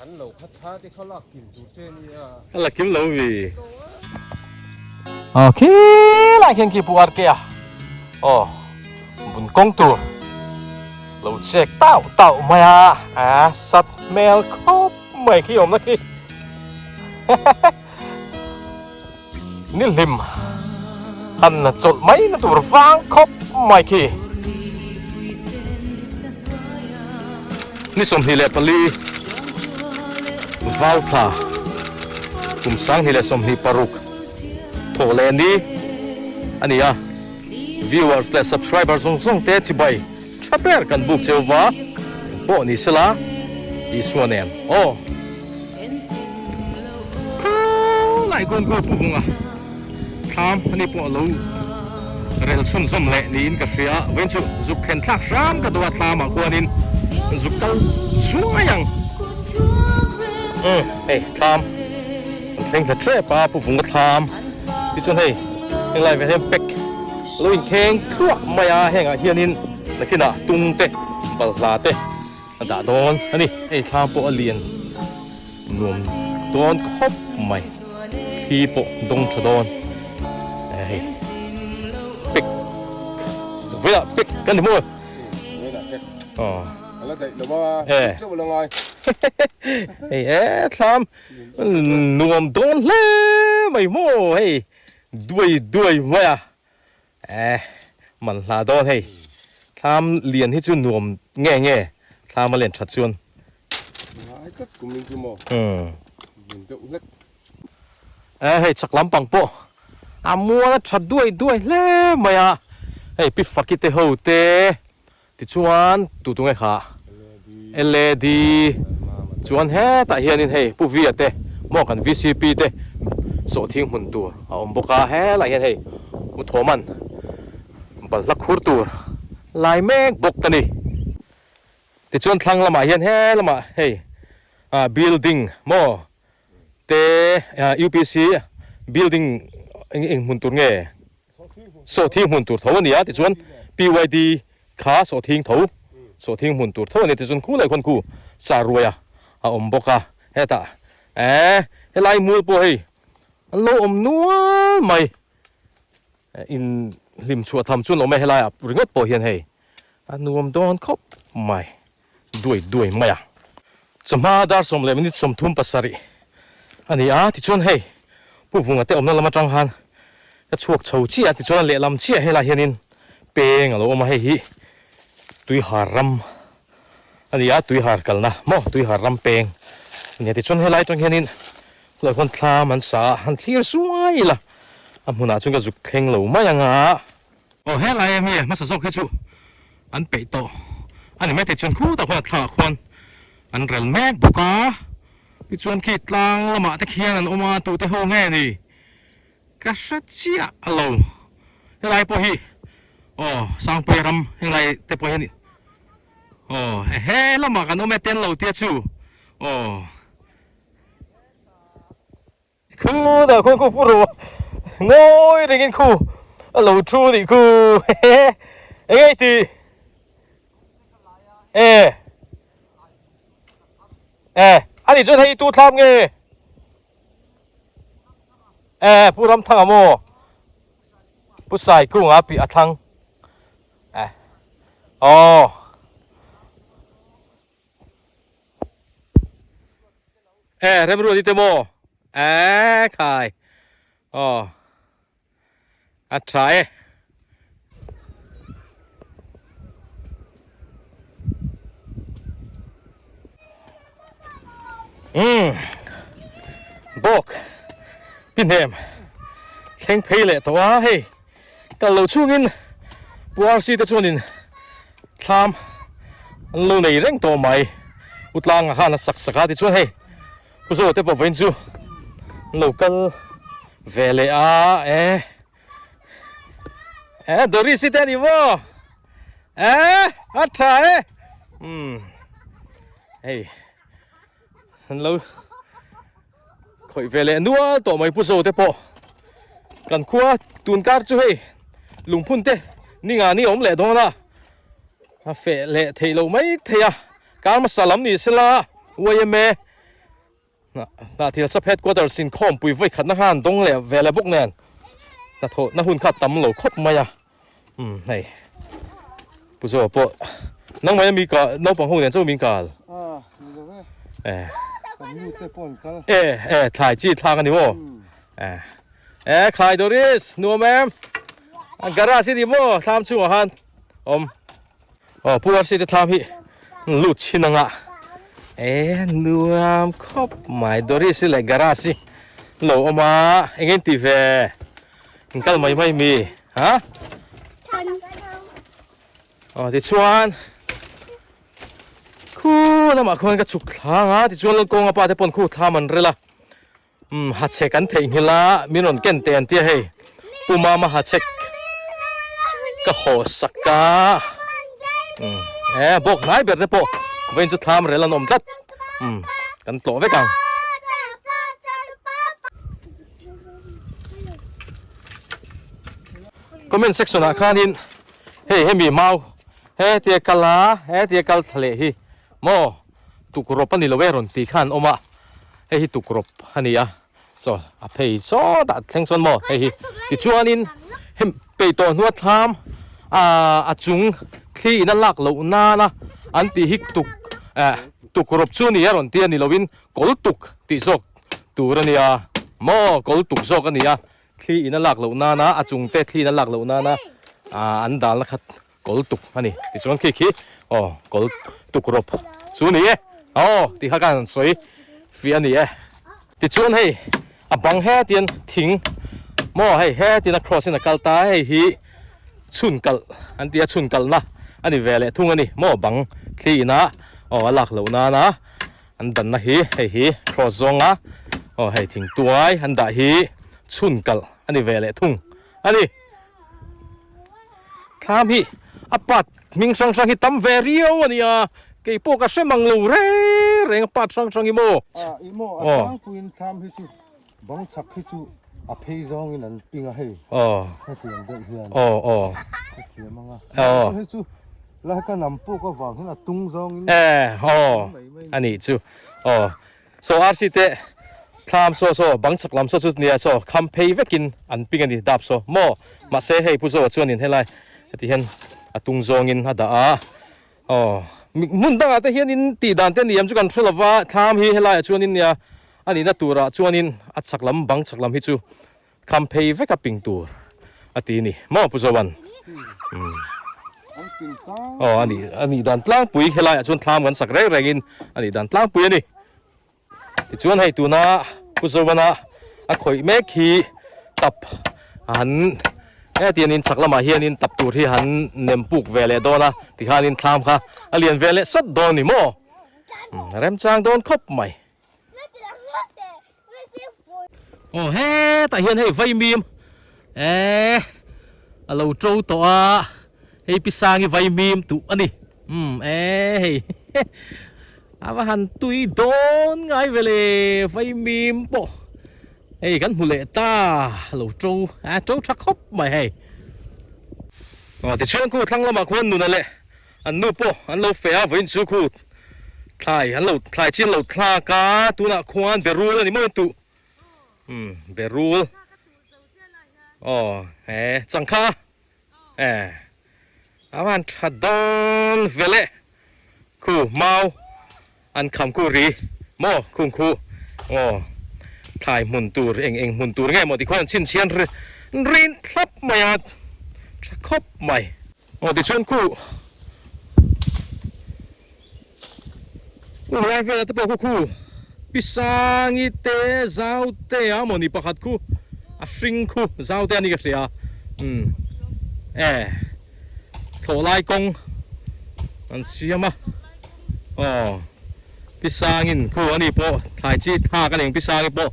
Kan lo kha thla te kha lak kim tur che nia. Ka la kim lo mi. Aw khilai khian khi pu RK a aw bun kawng tur lo chek tauh tauh mai a a sat hmel khawp mai khi awmna khi ni hlim han chawlh mai na tur vang khawp mai khi. Ni 24 vau thla kum 2026 thawh leh ni a ni a, viewers leh subscriber zawng zawng te chibai tha ber kan buk cheu va pawh ni sela Isua nen aw. Khawlai kawn kaw pu vunga thlam ani pawh a lo rel chhunzawm leh niin ka hria a, vawiin chu zuk thlen thlak hram ka duh a thlamah khuanin zuk kal zuai ang. Umm hei thlam an thleng thla tep a pu vunga thlam tichuan hei henglai vel hian pack a lo inkheng thluah mai a hengah hianin nakinah tung te balhla te A dah dawn a ni. Hei thla pawh a lian nuam dawn khawp mai. Thli pawh dawng tha dawn. Hei pek velah pek ka ni maw? Velah pek. Aw. A la daih lo a. E. Chauh la ngai. Hei e thlam nuam dawn hle mai maw hei duai duai mai a. Eh, man hla dawn hei. Thlam lian hi chu nuam nge nge thlam a len that chuan. Ngai tlat kum in chu maw? Umm. Vun deuh hlek. Eh, hei chak lampang pawh a mual a tha duai duai hle mai a. Hei pi Faki te ho te Tichuan tu tunge kha LAD chuan hetah hianin hei Pu Via te maw kan VCP te sawhthing hmun tur a awm bawk a, helaiah hian hei U Thawman balhla khur tur lai mek bawk a ni. Tichuan thlang lamah hian he lamah hei building maw te UPC building eng hmun tur nge sawhthing hmun tur tho a ni a tichuan PYD kha sawhthing tho sawhthing hmun tur tho a ni tichuan khu leh khawn khu char ruai a a awm bawk a hetah eh helai mual pawh hei an lo awm nual mai in hlim chhuah tham chuan awm e helai ah ringawt pawh hian hei A nuam dawn khawp mai, duai duai mai a. Chawhma dar sawm leh minute 37 a ni a, tichuan hei Pu Vunga te awmna lam atang khan ka chhuak chho chiah a, tichuan a lehlam chiah helaiah hianin peng a lo awm a, hei hi Tuihar ram a ni a, Tuihar kalna maw Tuihar ram peng a ni a, tichuan helai atang hianin khulaiah khuan thlam an sa a, han thlir suai ila a hmunah chuan ka zuk thleng lo mai ang a. Aw helai ami hmasa zawk hi chu an peih tawh a ni maithei chuan khutah khuan a thlangah khuan an rel mek bawk a tichuan khi tlang lamah te khian an awm a tute ho nge ni ka hre chiah lo helai pawh hi aw Sangpuia ram helai te pawh hian aw he lamah kan awm e ten lo tia chu aw. Khu dah khu khu pu ru ngawi rengin khu a lo thu nih khu eng ei ti e e ani chuan hei tu thlam nge e pu ram thang a maw pu sai kung a pi a thlang e aw E remruat i te maw? E khai. Aw. A tha e. Umm. Bawk. Pi hnem. Thleng phei leh tawh a hei. Kal lo chungin Pu RC te chuanin thlam an lo nei reng tawh mai. U Tlanga khan a sak sak a tichuan hei Pu Zoa te pawh vawiin chu an lo kal ve leh a e e Doris i te a ni maw e a tha e umm hei an lo Khawih ve leh nual tawh mai Pu Zo te pawh kan khua tun kar chu hei lungphun te ni nga ni awm leh dawn a, a feh leh theih loh mai thei a, kar hmasa lam ni sela yma. Hnahthial Sub Headquarters in khawmpui vawi khatna khan an dawng leh ve leh bawk nen hnathawhna hun kha a tam lo khawp mai a. Umm hei Pu Zoa pawh nangmah hian mi kal naupang ho nen chauh min kal. A ni lo e. Eh. Kan nu te pawh an kal. Eh eh thlai chi thlak a ni maw? Eh eh khai Doris nuam em? Garage hi ni maw thlam chungah khan awm. Aw Pu RC te thlam hi lut chhin anga e nuam khawp mai Doris leh garage hi lo awm a eng eng tih ve in kal mai mai mi ha aw tichuan khu lamah khuan ka chhuk thlang a tichuan Lalkawnga pa te pawn khu thlam an rel a Umm hachhek an theihnghilh a, min rawn ken teh an tia hei. Pu Mama hachhek ka haw sak a. Umm e bawk hnai ber te pawh vawiin chu thlam rel an awm tlat. Umm kan tlawh vek ang. Comment section ah khanin hei hemi mau hetia kal a hetia kal thla leh hi maw tukrawp a ni lo e rawn tih kha an awm a. Hei hi tukrawp a ni a, chaw a phei sawtah thleng chuan maw hei hi tichuanin hem peih tawh hnua thlam ah a chung thli in a lak loh nana an tih hi tuk eh tukrawp chu a ni a rawn ti a ni loin kawl tuk tih zawk tur a nia maw kawl tuk zawk a ni a thli in a lak loh nana a chung te thli in a lak loh nana ah an dalna khat Kawl tuk a ni. Tichuan khi khi aw kawl tuk rawp chu ni e. Aw tih kha khan an sawi fiah a ni e. Tichuan hei a bang hetian thing maw hei hetin a cross in a kal ta a, hei hi chhun kalh an ti a, chhun kalhna a ni ve leh thung a ni maw bang thli ina aw a lak loh nana an danna hi hei hi cross zawnga aw hei thing tuai an dah hi chhun kalh a ni ve leh thung a ni. Thlam hi a part hming hrang hrang hi tam ve riau a nia, kei pawh ka hre mang lo reng reng a part hrang hrang hi maw. A i maw a tlangpuiin thlam hi chu bang chhak hi chu a phei zawngin an ping a hei hetiang deuh hian ka thiam ang a hei chu lai ka nam puk avang hian a tung zawngin a nih chu aw. Saw RC te thlam saw saw bang chhak lam saw chu nia saw kham phei vekin an ping a ni dap saw maw mahse hei Pu Zoa chuanin helai heti hian a tung zawngin a dah a aw hmun dangah te hianin tih dan te a ni em chu kan hre lova thlam hi helaiah chuanin nia a nihna turah chuanin a chhak lam bang chhak lam hi chu Kham phei vek a ping tur a ti ni maw Pu Zoan? Umm. Aw a nih a nih dan tlangpui helai ah chuan thlam kan sak reng reng in a nih dan tlangpui a ni. Tichuan hei tuna Pu Zoana a khawih mek hi tap han hetiang in chhak lamah hianin tap tur hi han nem puk ve leh dawn a tikhanin thlam kha a lian ve leh sawt dawn ni maw? Remchang dawn khawp mai. Aw hetah hian hei vaimim eh a lo to tawh a hei pi sangi vaimim tuh a ni umm eh hei a va han tui dawn ngai ve le vaimim pawh hei kan hmu leh ta a lo to a to tha khawp mai hei aw tichuan khu thlang lamah khuan nuna leh An nu pawh an lo feh a, vawiin chu khu thlai an lo thlai chi an lo thlak a, tunah khuan berul a ni maw tuh umm berul aw he changkha e a van tha dawn vel e khu mau an kham khu ri maw khung khu aw thlai hmun tur eng eng hmun tur nge maw tikhuan an chhinchhian ri rin thlap mai a tha khawp mai. Aw tichuan khu u lai velah te pawh khu khu pi sangi te zau te a mawni pakhat khu a hring khu zau te a ni ka hria umm e thlawh lai kawng an siam a aw pi sangin khu a ni pawh thlai chi thlak a ni ang pi sangi pawh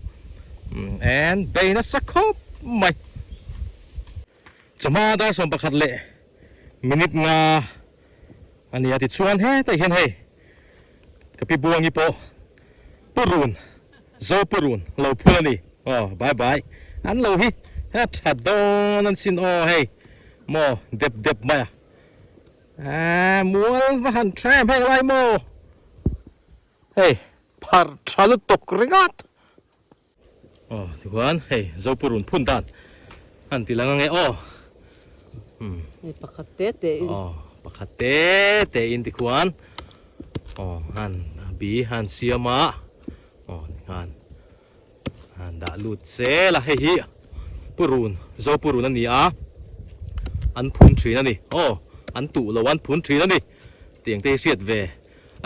umm en bei nasa khawp mai. Chawhma dar 11 leh minute nga a ni a tichuan hetah hian hei ka pi Buangi pawh purun zo purun lo phul a ni aw bye bye an lo hi he tha dawn an sin aw hei maw dep dep mai a aaa mual va han tha em heng lai maw hei pharh tha. tha lutuk ringawt. Aw tichuan hei Zopurun phun dan an ti lang ange aw. Umm. Hei pakhat te te in. Aw pakhat te te in tikhuan aw han bi han siam a aw tikhan han dah lut zel a hei hi purun Zopurun a ni a an phun thin a ni aw an tuh lo an phun thin a ni tiang te hi hriat ve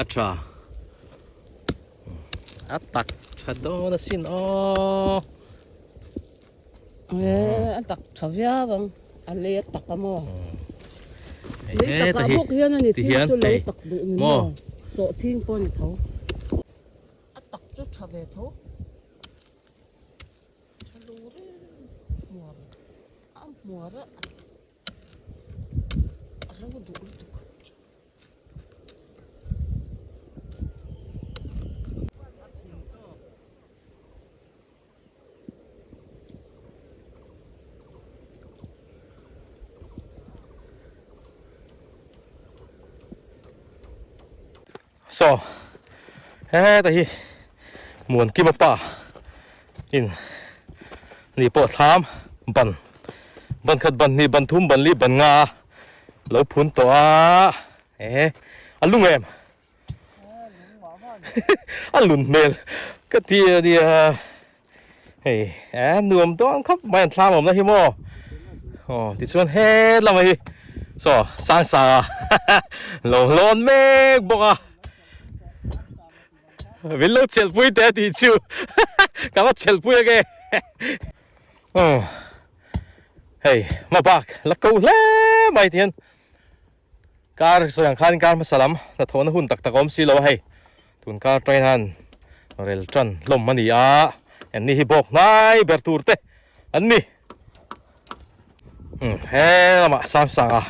a tha. A tak tha dawn asin aw. A tak tha viau ang, a lei a tak a maw. Lei takah bawk hian a ni thing chu lo tak duh ni maw, sawh thing pawh a ni tho. A tak chu tha ve tho. Tha lo reng hmuar a hmuar a a ro duh lutuk. Saw heta hi Muankima pa in ni pawh thlam ban ban khat ban hnih ban thum ban li ban nga a. Lo phun tawh a e a lung em a lun hmel ka ti a nia hei e nuam dawn khawp mai an thlam awmna hi maw aw tichuan hetlama hi saw sang sang a lo hlawn mek bawk a min lo chelhpui teh a tih chu ka va chelhpui ange aw. Hei hma bak la ko hle mai ti hian kar sawi ang khan kar hmasa lam hnathawhna hun tak tak a awm si lo a hei tun kar train han rel tan hlawm a ni a an ni hi bawk hnai ber tur te an ni umm he lamah sang sang a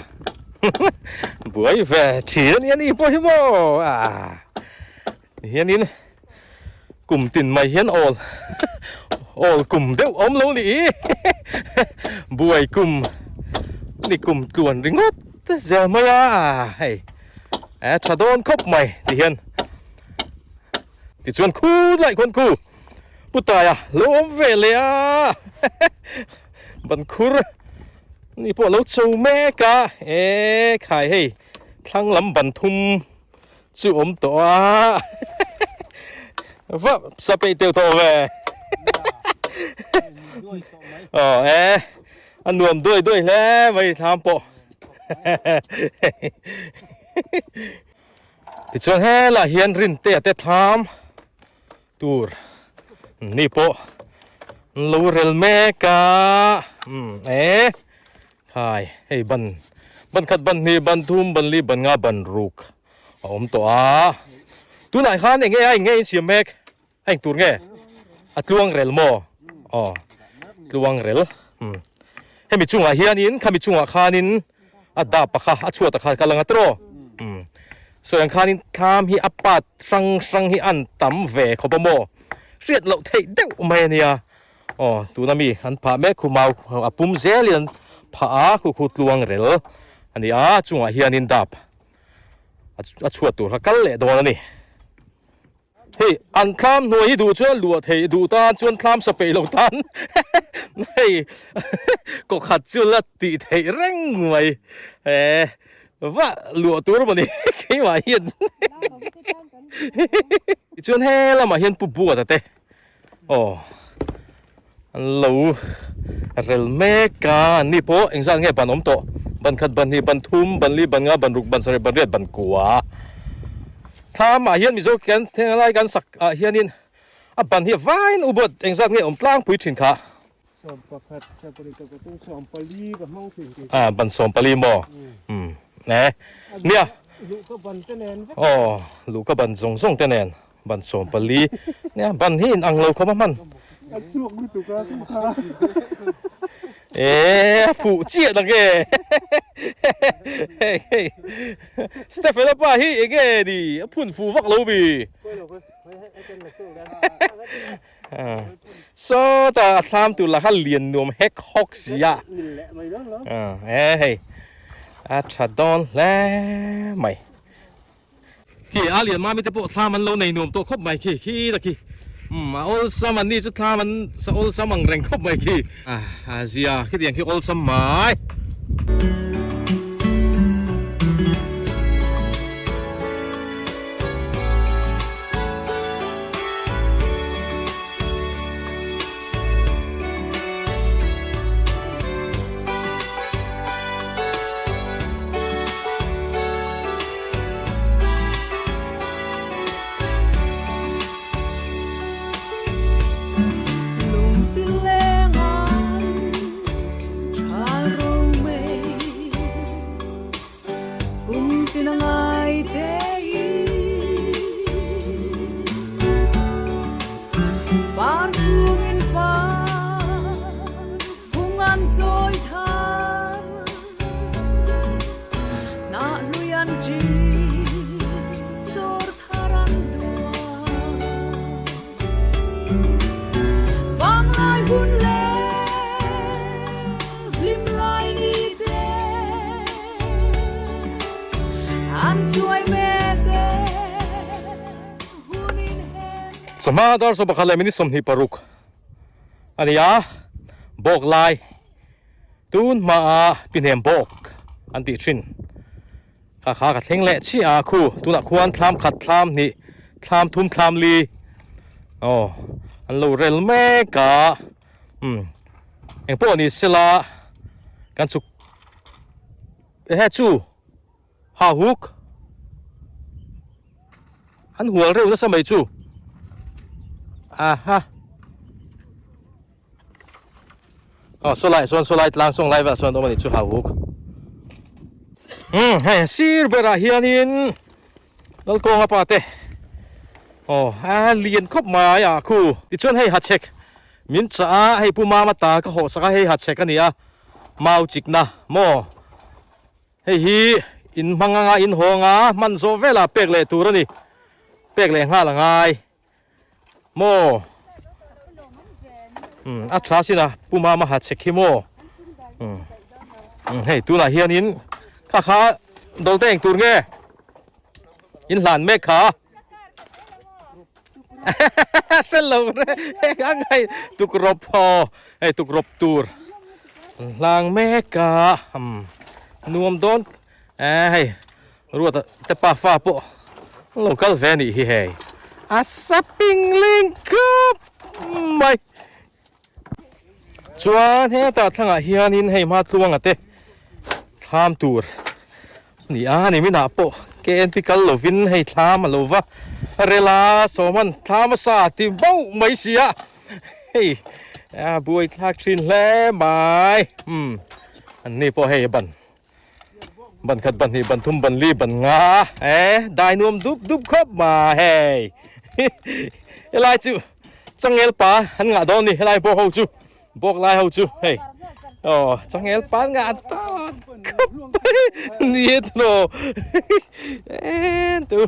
buai ve thin a ni a ni pawh hi maw ah Hianin kum tin mai hian awl awl kum deuh awm lo ni buai kum ni kum tluan ringawt zel mai a hei a tha dawn khawp mai ti hian tichuan khu lai khuan khu putaia lo awm ve leh a ban khur ni pawh lo chho mek a e khai hei thlang lam ban thum Chu awm tawh a va sa peih teuh tawh ve aw e a nuam duai duai hle mai thlam pawh tichuan helaiah hian rintea te thlam tur ni pawh an lo rel mek a umm e khai hei ban ban khat ban hnih ban thum ban li ban nga ban ruk a awm tawh a tunah khan eng nge a eng nge insiam mek a eng tur nge a tluang rel maw aw tluang rel umm hemi chungah hianin khami chungah khanin a dap a kha a chhuat a kha ka lang a tiraw umm sawi ang khanin thlam hi a part hrang hrang hi an tam ve khawp a maw hriat loh theih deuh mai a nia aw tuna mi an phah mek khu mau a pum zelin an phah a khu khu tluang rel a ni a chungah hianin dap a chhuat tur kha kal leh dawn a ni. Hei an thlam hnuai hi duh chuan luah theih duh tan chuan thlam sa peih lo tan hei kaw khat chu la tih theih reng mai e va luah tur maw ni keimah hian tichuan he lamah hian pu buata te aw an lo rel mek a an ni pawh engzat nge ban awm tawh ban khat ban hnih ban thum ban li ban nga ban ruk ban sarih ban riat ban kua. Thlam ah hian Mizo kan thenga lai kan sak ah hianin a ban hi a vain u bawt engzat nge awm tlangpui thin kha. Sawmpakhat, sawmpali ka tum sawmpali ka hmang thin kei. Ah ban sawmpali maw? Umm e nia. Luh ka ban te nen vek. Aw luh ka ban zawng zawng te nen ban sawmpali nia ban hi in ang lo khawp a hman. A chhuak lutuk a tum kha. E a fuh chiah na nge. Hei hei. Stephen a pa hi enge ni a phun fu vak lo mi. Sawtah a thlam tur lah kha lian nuam hek hawk si a. E hei a tha dawn hle mai. Khi a lian mami te pawh thlam an lo nei nuam tawh khawp mai khi khi ta khi. Umm a awlsam an ni chu thlam an sa awlsam ang reng khawp mai khi. A zia khitiang khi awlsam mai. Chawhma dar saw pakhat leh minute 26 a ni a, bawk lai tun hmaa pihnem bawk an tih thin. Kha kha ka thleng leh chiah a khu tunah khuan thlam khat thlam hnih thlam thum thlam li aw an lo rel mek a umm eng pawh ni sela kan chhuk ehe chu ha huk an hual reuh nasa mai chu aha. Aw saw lai chuan saw lai tlang sawng lai velah chuan awm a ni chu hau huk. Umm hei sir berah hianin Lalkawnga pa te aw a lian khawp mai a khu tichuan hei hachhek min chah a hei pu mama ta ka hawh sak a hei hachhek a ni a mau chikna maw hei hi in hmang anga in hawng a hman zawh velah pek leh tur a ni pek leh nghal a ngai. Maw? Umm a tha sin a Pu Mama ha chhek hi maw? Umm umm hei tunah hianin kha kha dawlte eng tur nge? In hlan mek kha. Hre lo re a ngai tukrawp haw hei tukrawp tur an hlang mek a umm nuam dawn eh hei. Ruata te pafa pawh an lo kal ve a nih hi hei. A sa pingling khawp mai. Chuan hetah thlangah hianin hei hma tluanga te thlam tur a ni a, niminah pawh KNP kal lovin hei thlam a lo va rel a, Sawman thlam a sa ti bauh mai si a, hei a buaithlak thin hle mai. Umm an ni pawh hei a ban. Ban khat ban hnih ban thum ban li ban nga e dai nuam dup dup khawp ma hei helai chu changel pa an ngah dawn ni helai bawk ho chu bawk lai ho chu hei aw changel pa an ngah dawn khawp ni e tawh en tu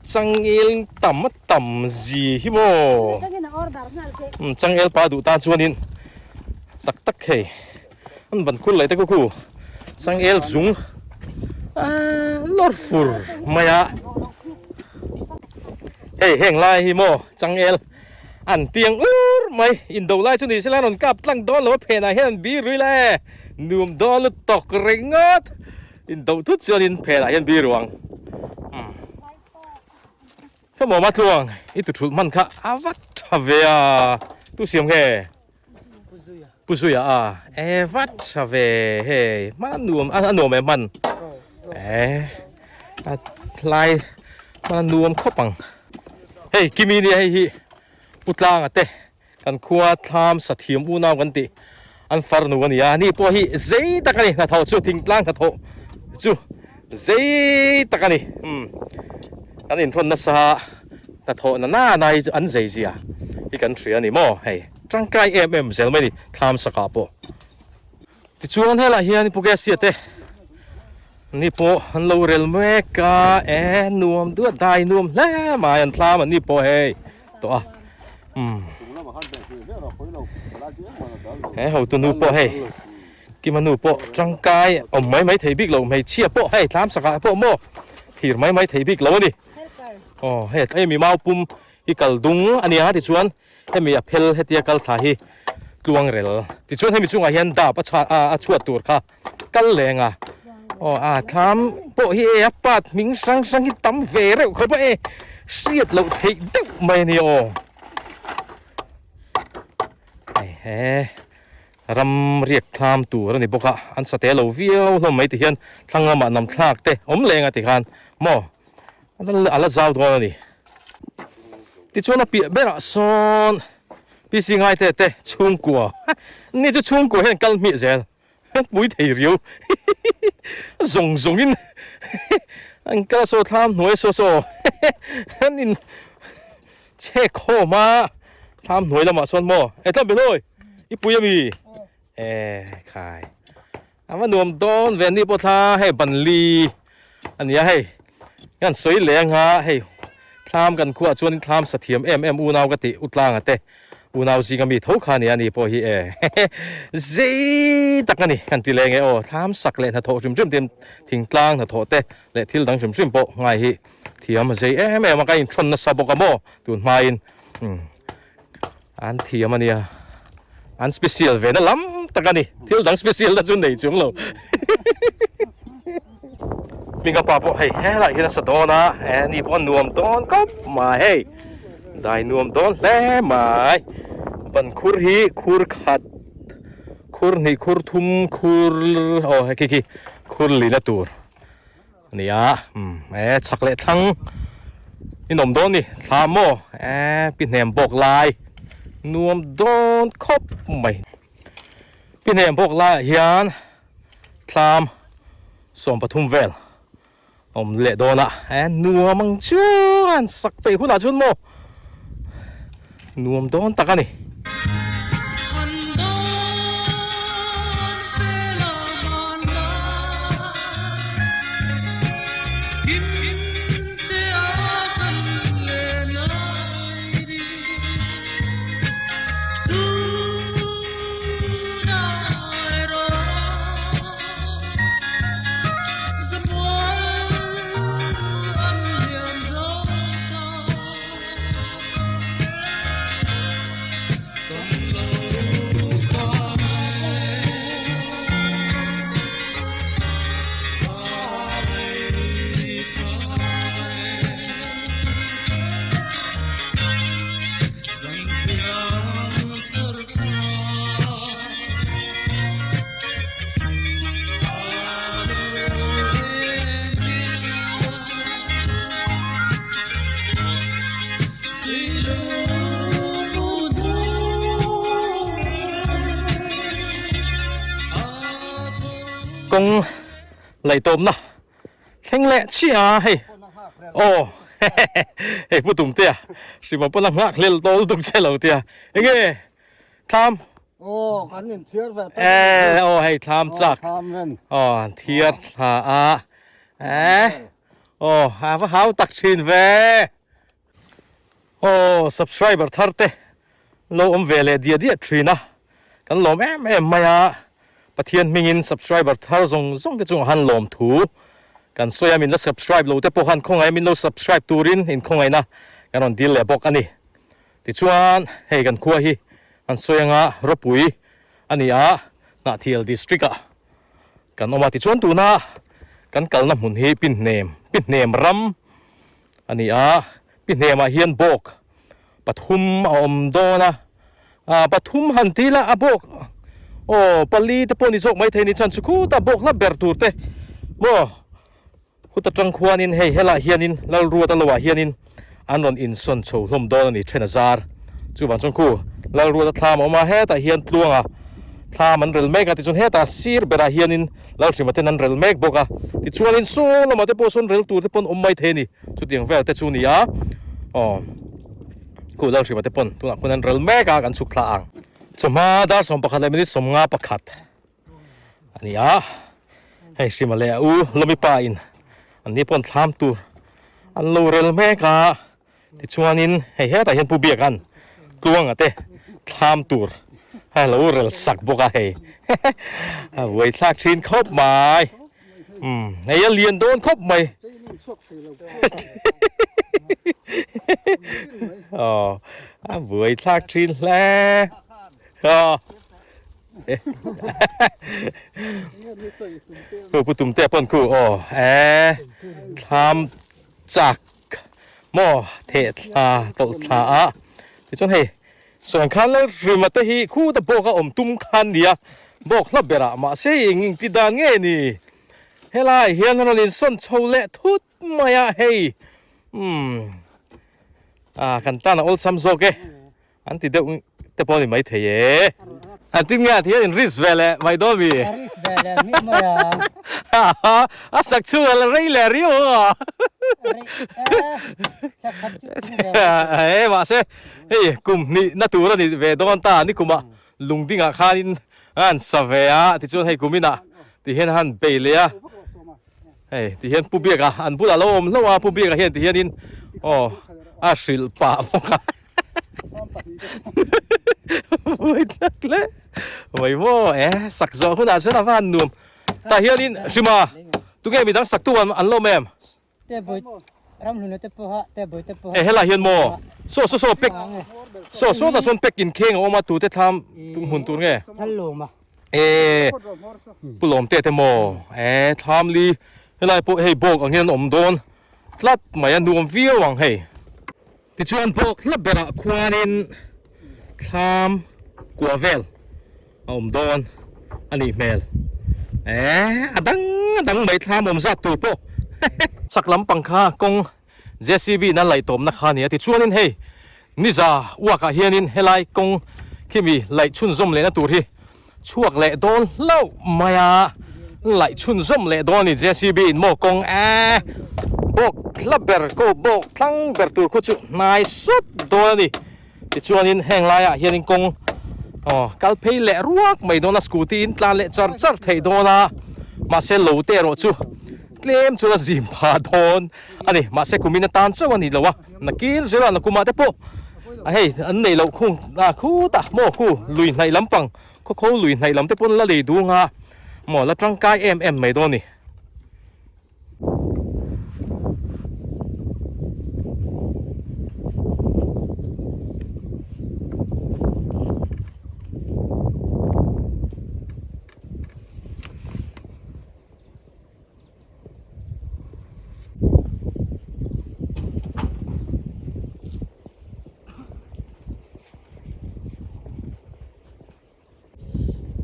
changel tam a tam zi hi maw changel pa duh tan chuanin tak tak hei. An ban khur leh te khu khu changel zung aaa lawr fur mai a hei heng lai hi maw changel an tiang ur mai indo lai chu ni sela an rawn kap tlang dawn lo a phenah hian an bir rui la e nuam dawn lutuk ringawt indo thut chuanin phenah hian bir ruang umm khawmawma tluang i tuthulh hman kha a va tha ve a tu siam nge. Pu Zuia a e vat tha ve hei hman nuam a nuam em hman e a hlai hman a nuam khawp ang hei Kimi nia hei hi Pu Tlanga te kan khua thlam sathiam unau kan tih an farnu a ni a ni pawh hi zei tak a ni hnathawh chu thingtlang hnathawh chu zei tak a ni umm kan inhrawn nasa hnathawh na nana hi chu an zei zia hi kan hria a ni maw hei. Tangkai em em zel mai a ni thlam sakah pawh. Tichuan helaiah hian Pugesia te ni pawh an lo rel mek a, e nuam duat dai nuam hle mai an thlam an ni pawh hei tawh a umm he hotu nu pawh hei Kima nu pawh tangkai awm mai mai thei bik lo hmeichhia pawh hei thlam sakah pawh maw thlir mai mai thei bik lo a ni. Aw hei mi mau pum. hi kal dung a nia tichuan hemi a phel hetia kal thla hi tluang rel tichuan hemi chungah hian dap a chha a chhuat tur kha kal leng a aw a thlam pawh hi e a part hming hrang hrang hi tam ve reuh khawp a e hriat loh theih deuh mai a ni aw hei he ram riak thlam tur a ni bawk a an sa te lo viau hlawm mai ti hian thlang lamah nam thlak te awm leng a ti khan maw a la zau dawn a ni tichuan a piah berah sawn PC ngaite te chhungkua ni chu chhungkua hian kal hmiah zel pui thei riau zawng zawng in an kal saw thlam hnuai saw saw an in chhek khawm a thlam hnuai lamah sawn maw e tlawm be lawi i pui ami e khai A va nuam dawn ve ni pawh thla hei banli a nia hei kan sawi leh anga hei thlam kan khuah chuan thlam sa thiam em em unau ka tih utlanga te unau zinga mi tho kha nia ni pawh hi e zei tak a ni kan ti leng e aw thlam sak leh hnathawh hrim hrim te thingtlang hnathawh te leh thil dang hrim hrim pawh ngai hi thiam a zei em em a ka inthawn nasa bawk a maw tun hmain umm. An thiam a nia, an special ve na lam tak a ni, thil dang special na chu nei chung lo. Hminga pa pawh hei helai hian a sa dawn a, e ni pawh a nuam dawn khawp mai hei, dai nuam dawn hle mai, ban khur hi khur khat, khur hnih khur thum khur aw hei khi khi khur lina tur. Nia umm e chhak leh thlang in awm dawn ni thla maw e pi hnem bawk lai nuam dawn khawp mai pi hnem bawk laiah hian thlam 13 vel awm leh dawn a e nuam ang chuan sak peih hunah chuan maw. Nuam dawn tak a ni. Kawng laih tawpna thleng leh chiah a hei aw hei pu tumte a hrima pawn a nghak hlel tawl tuk che lo tia enge thlam Aw kan in thiar ve ta e aw hei thlam chak aw an thiar thla a e aw a va hau tak thin ve aw subscriber thar te lo awm ve leh diah diah thin a kan lawm em em mai a Pathian hmingin subscriber thar zawng zawng te chungah han lawm thu kan sawi a min la subscribe lo te pawh khan khawngaih min lo subscribe turin inkhawngaihna kan rawn dil leh bawk a ni. Tichuan, hei kan khua hi an sawi anga ropui a ni a, Hnahthial District ah kan awm a. Tichuan tuna kan kalna hmun hi Pinhnem, Pinhnem ram a ni a, Pinhnemah hian bawk pathum a awm dawn a, ah pathum han ti ila a bawk aw pali te pawh ni zawk maithei ni chuan chukhuta bawk hla ber tur te maw. Khuta tang khuanin hei helaiah hianin Lalruata loah hianin an rawn insawn chho hlawm dawn a ni then a zar. Chuvang chuan khu Lalruata thlam a awm a, hetah hian Tluanga thlam an rel mek a, tichuan hetah sir berah hianin Lalhrima ten an rel mek bawk a, tichuanin sawn lamah te pawh sawn rel tur te pawn awm mai thei a ni. Chutiang vel te chu a ni a, aw khu Lalhrima te pawn tunah khuan an rel mek a, kan chhuk thla ang. Chawhma dar 11 leh minute 51. A ni a, hei Hrima leh a u Lawmi pa in an ni pawn thlam tur an lo rel mek a, tichuanin hei hetah hian Pu Biaka'n Tluanga te thlam tur a lo rel sak bawk a hei a buaithlak thin khawp mai umm hei a lian dawn khawp mai. Aw a buai thlak thin hle. Aw. Khu pu tum te pawn khu aw e thlam chak maw theh thla tawlh thla a tichuan hei sawn khan lal hrima te hi khu ta bawk a awm tum khan nia bawk hla berah mahse eng eng ti dan nge ni helai hian a rawn insawn chho leh thut mai a hei umm ah kan tan a awlsam zawk e. An ti deuh te pawh a ni maithei e. An tin nge ah hian in risk ve leh mai dawn mi? A risk ve leh hmih mai a. A sak chhung a la rei leh riau ang a. Rei e, thla khat chu chhung ve E mahse hei kum hnih na tur a ni ve dawn ta ni kumah lungdingah khanin a han sa ve a tichuan hei kuminah tihian a han bei leh a. Hei ti hian Pu Biaka an bulah lo awm hlauh a Pu Biaka hian ti hianin aw a hrilh pah bawk a. Mawi tlat hle mai maw e sak zawh hunah chuan a va han nuam tah hianin Hrima tunge midang sak tu an lo awm em? E helai hian maw saw saw saw pek saw saw tah sawn pek inkheng a awm a tute thlam hmun tur nge e pu lawm te te maw e thlam li helai pawh hei bawk ang hian awm dawn tlat mai a nuam viau ang hei. Tichuan bawk hla berah khuanin thlam kua vel a awm dawn a nih hmel e a dang a dang mai thlam awm zat tur pawh chak lampang kha kawng JCB in a laih tawpna kha a ni a tichuanin hei niza uakah hianin helai kawng khimi laih chhunzawm lehna tur hi chhuak leh dawn hlauh mai a, laih chhunzawm leh dawn a ni JCB in maw kawng e bawk hla ber ko bawk thlang ber tur khu chu hnai sawt dawn a ni tichuanin heng laiah hianin kawng aw kal phei leh ruak mai dawn a scooty in tlan leh char char theih dawn a mahse lo te erawh chu tlem chuan a zim phah dawn a ni mahse kumin atan chauh a ni lo a nakin zela nakumah te pawh a hei an neih loh khung ah khutah maw khu lui hnaih lampang khaw kho lui hnaih lam te pawn la lei dung a maw la tangkai em em mai dawn a ni.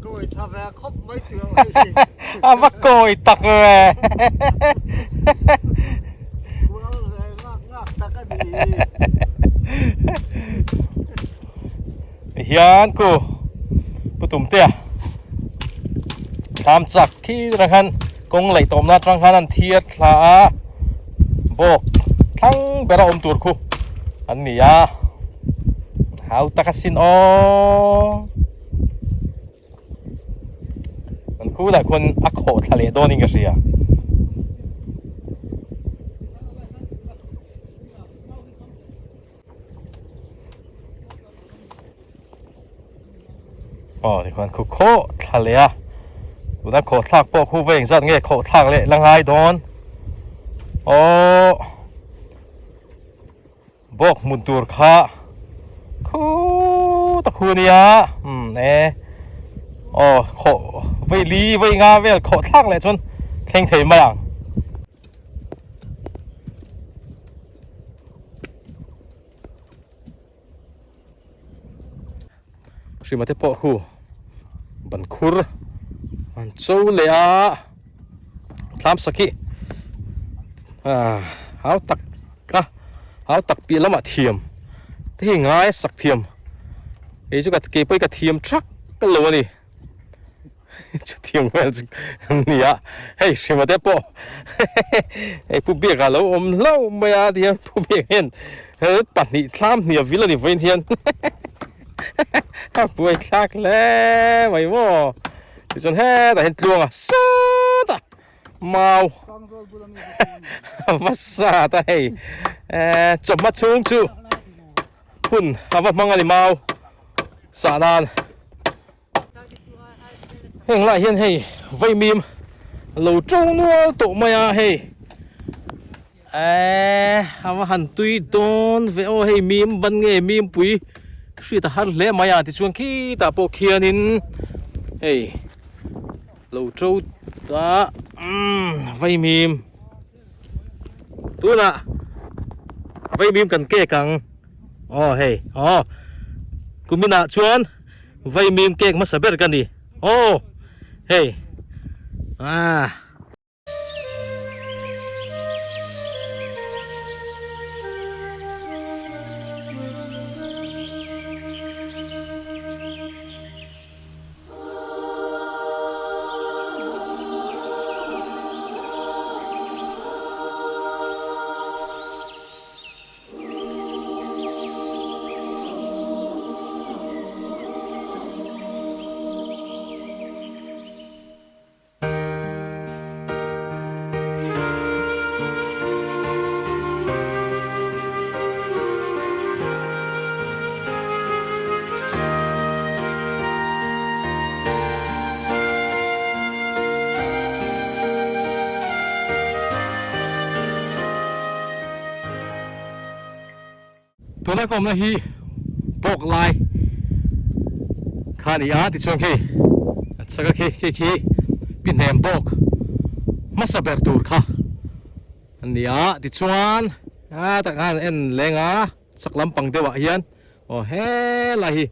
Kawi tha ve khawp mai tih ang hei. A va kawi tak ve. Kual ve ngak ngak tak a ni. Hian ku pu Tumtea thlam chak khi atang khan kawng laih tawmna atang khan an thiar thla a bawk thlang bera awm tur khu an ni a hau tak asin aw an khu lah khuan a khawh thla leh dawn in ka hria. Aw tikhuan khu khawh thla leh a tuna khawh thlak pawh khu va engzat nge khawh thlak leh la ngai dawn aw bawk hmun tur kha khu ta khu ania umm e aw khawh vei li vei nga vel khawh thlak leh chuan thleng thei mai ang. Hrima te pawh khu ban khur an cho leh a thlam sak hi ah hau tak a hau tak piah lamah thiam te hi ngai a sak thiam kei chu ka kei pawh hi ka thiam thak lo a ni. Chutiang vel chu an ni a, hei Hrima te pawh hei Pu Biaka lo awm hlauh mai a tihian Pu Biaka hian pahnih thlam hnih a vil a ni vawiin hian a buai thlak hle mai maw tichuan hetah hian tluanga sawtah mau a va sat a hei chawhma chhung chu hun a va hmang a ni mau sah nan. Heng lai hian hei vaimim lo to nual tawh mai a hei. Eee a va han tui dawn ve aw hei mim ban nge mim pui hriat a har hle mai a tichuan khitah pawh khianin hei lo to ta umm vaimim tunah vaimim kan kek ang aw hei aw kuminah chuan vaimim kek hmasa ber ka ni aw hei ah. Tuna ka awmna hi bawk lai kha a ni a tichuan khi a chhak a khi khi khi pi hnem bawk hmasa ber tur kha a ni a tichuan a tak khan en leng a chhak lampang deuhah hian aw helai hi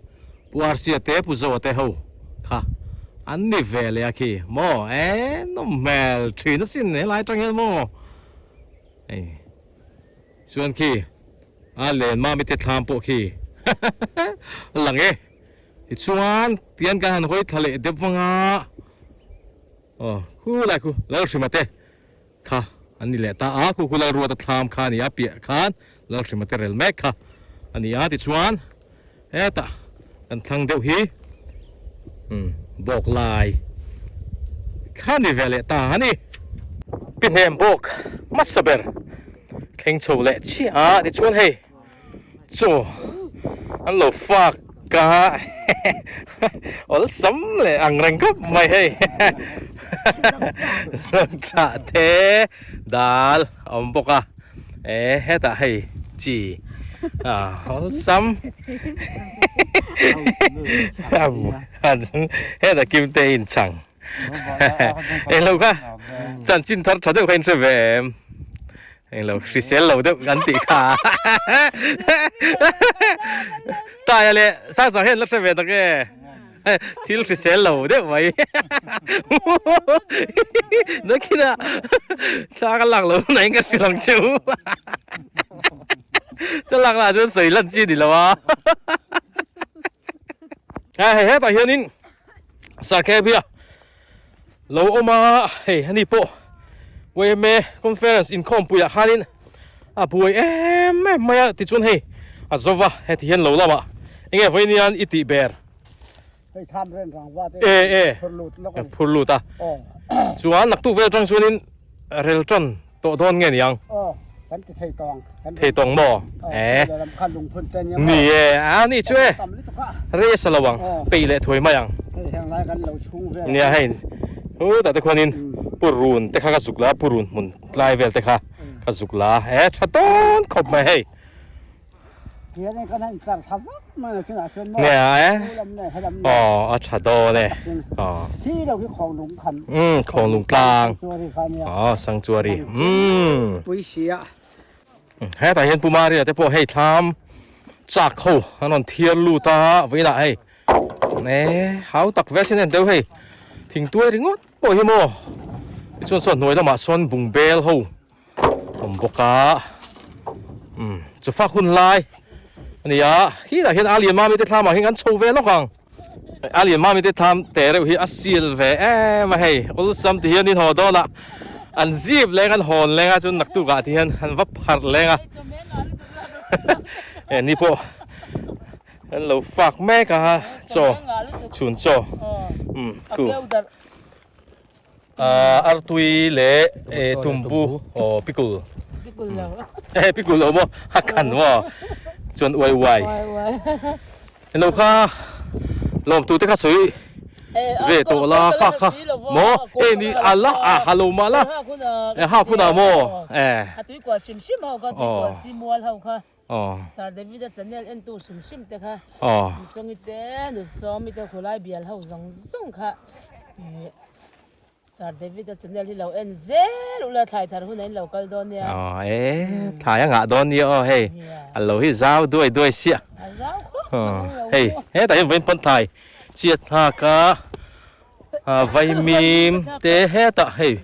Pu Arsia te Pu Zoa te ho kha an ni ve leh a khi maw e nawm hmel thin asin helai atang hian maw hei. Chuan khi a len mami te thlam pawh khi a lang e. Tichuan tian kan han hawi thla leh deuh vang a, aw khu lai khu Lalhrima te kha an ni leh ta a, khu khu Lalruata thlam kha a ni a, piah khan Lalhrima te rel mek kha a ni a, tichuan hetah kan thlang deuh hi umm bawk lai kha ni ve leh ta a ni. Pi hnem bawk hmasa ber thleng chho leh chiah a tichuan hei chaw an lo fak a awlsam leh ang reng khawp mai hei zawngṭah te dal a awm bawk a eh hetah hei chi awlsam hetah kimte inchang englo kha chanchin thar tha deuh kha in hre ve em. Englo hrisel lo deuh kan tih kha. Taia leh Sasa hian la hre ve tak e. Thil hrisel lo deuh mai. Nakinah thla ka lak lo na in ka hrilh ang che u. Ka lak lah chuan sawi lan chi ni lo a. Hei hetah hianin Sakhe bia Lo awm a, hei ani pawh yma conference inkhawmpuiah khanin a buai em em mai a tichuan hei a zo va heti hian lo lamah enge vawiin i tih ber Hei tham ren rang va te e e phur lut lawk a ni. Phur lut a chuan naktuk vel atang chuanin rel tan tawh dawn nge niang? Aw kan ti thei tawng. Thei tawng maw? E. Lam khan lungphun te nia maw? Ni e, a ni chu e. Tam lutuk a. Rei sa lo ang, peih leh thuai mai ang. Hei heng lai kan lo chhung vel. Nia hei, hu tah te khuanin purun te kha ka zuk la, purun hmun tlai vel te kha ka zuk la. E tha dawn khawp mai hei. Hian kan han tlar thla vak mai a kinah chuan maw. Nia e. Hu lam nge he lam nge. Aw a tha dawn e. Aw. Khi lo khi khawnglung khan. Umm khawnglung tlang. Sanctuary kha nia. Aw sanctuary. Umm. Pui sia. Hetah hian Pu Maria te pawh hei thlam chak ho an rawn thiar lut a vawiinah hei e hau tak ve sin en deuh hei thingtuai ringawt pawh hi maw tichuan sawn hnuai lamah sawn bungbel ho awm bawk a umm chawfak hun lai a ni a khitah hian a lian mami te thlamah hian kan chho ve lawk ang. A lian mami te tham te reuh hi a sil ve em a hei awlsam ti hian in haw dawn a an zip leng an hawn leng a chuan naktuk ah ti hian an va pharh leng a eh ni pawh an lo fak mek a chaw chhun chaw umm khu ah artui leh eh tumbu aw pickle eh pickle lo maw a khan maw chuan uai uai. Ilo kha lawmtu te kha sawi. ve tawh la kha kha maw e ni a la a ha lo mah la e hak hunah maw e aw. Sir David-a channel entu hrim hrim te kha aw. Nuchawng-i te, Nusawm-i te, khulai bial ho zawng zawng kha ih Sir David-a channel hi lo en zel ula thlai thar hunah in lo kal dawn nia. Aw e thlai a ngah dawn nia aw hei a lo hi zau duai duai siah. A zau khawp mai lo Hei hetah hian vawiin pawn thlai chiat nghak a vaimim te hetah hei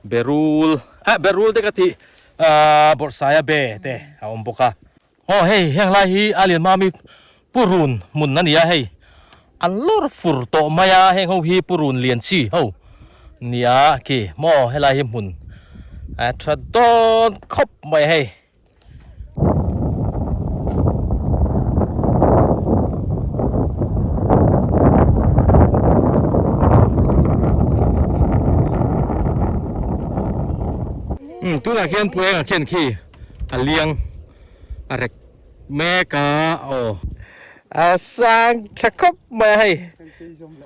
berul ah berul te ka tih ah bawrhsaia be te a awm bawk a. Aw hei heng lai hi a lian mami purun hmun a ni a hei an lawr fur tawh mai a heng ho hi purun lian chi ho nia khi maw helai hi hmun a tha dawn khawp mai a hei. Umm tunah khian Puenga khian khi a liang a rek mek a aw a sang tha khawp mai a hei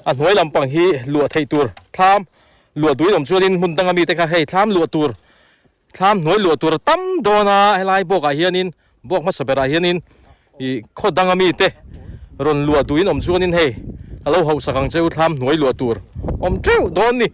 a hnuai lampang hi luah theih tur thlam luah duin awm chuanin hmun danga mite kha hei thlam luah tur Thlam hnuai luah tur a tam dawn a, helai bawkah hianin bawk hmasa berah hianin ih khaw danga mite rawn luah duhin awm chuanin hei a lo hauhsak ang che u thlam hnuai luah tur awm teuh dawn ni.